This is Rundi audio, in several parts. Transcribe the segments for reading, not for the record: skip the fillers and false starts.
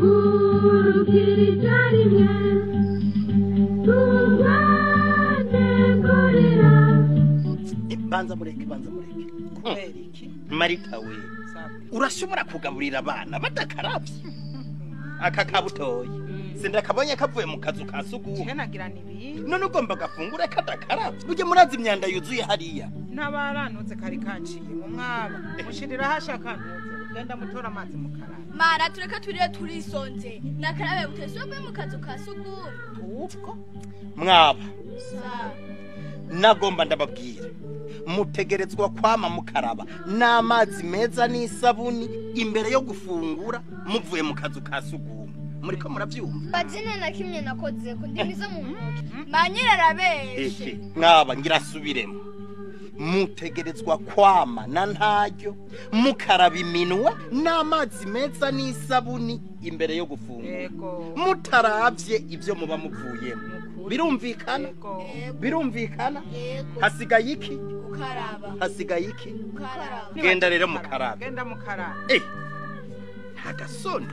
Duhagurukire icyarimwe turwanye korera. Banza mureke, banza mureke. Kubera iki? Marita we, urashobora kugaburira abana badakaravye? Aka kabutoyi sindakabonye kavuye mu kazu ka sugumwe. Je nagira nibindi. None ugomba gafungure kadakaravye? Burya murazi imyanda yuzuye hariya. N'abaranutse kari kanciye mu mwaba mushirira hashaka ntuze genda mutora amazi mukaraba. Mara tureke turire turisonze nakarabe buteswe mu kazu ka sugumwe. Ubwo mwaba Sa. Nagomba ndababwira, mutegerezwa kwama mukaraba n'amazi meza n'isabuni imbere yo gufungura muvuye mu kazu ka sugumwe. Muriko muravyumva? Bazina na kimwe nakoze ko ndimiza mu ntoki. Manyira arabeshe. Ehe, mwaba ngira asubiremo. Mutegerezwa kwama na ntaryo mukaraba iminwe n'amazi meza n'isabuni imbere yo gufungura, mutaravye ivyo muba muvuyemo. Nukuri. Birumvikana? Yego. Birumvikana? Yego. Hasigaye iki? Gukaraba. Hasigaye iki? Gukaraba. Genda rero mukarabe. Genda mukarabe. Eh, ntagasoni.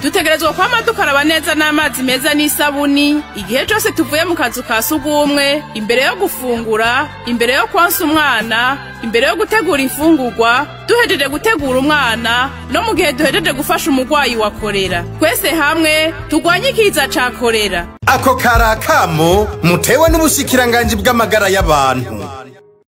Dutegerezwa kwama dukaraba neza n'amazi meza n'isabuni igihe cyose tuvuye mu kazu ka sugumwe, imbere yo gufungura, imbere yo konsa umwana, imbere yo gutegura imfungurwa, duhejeje gutegura umwana, no mu gihe duhejeje gufasha umurwayi wa korera. Twese hamwe turwanye ikiza ca korera. Ako kari akamo mutewe n'ubushikiranganji bw'amagara y'abantu.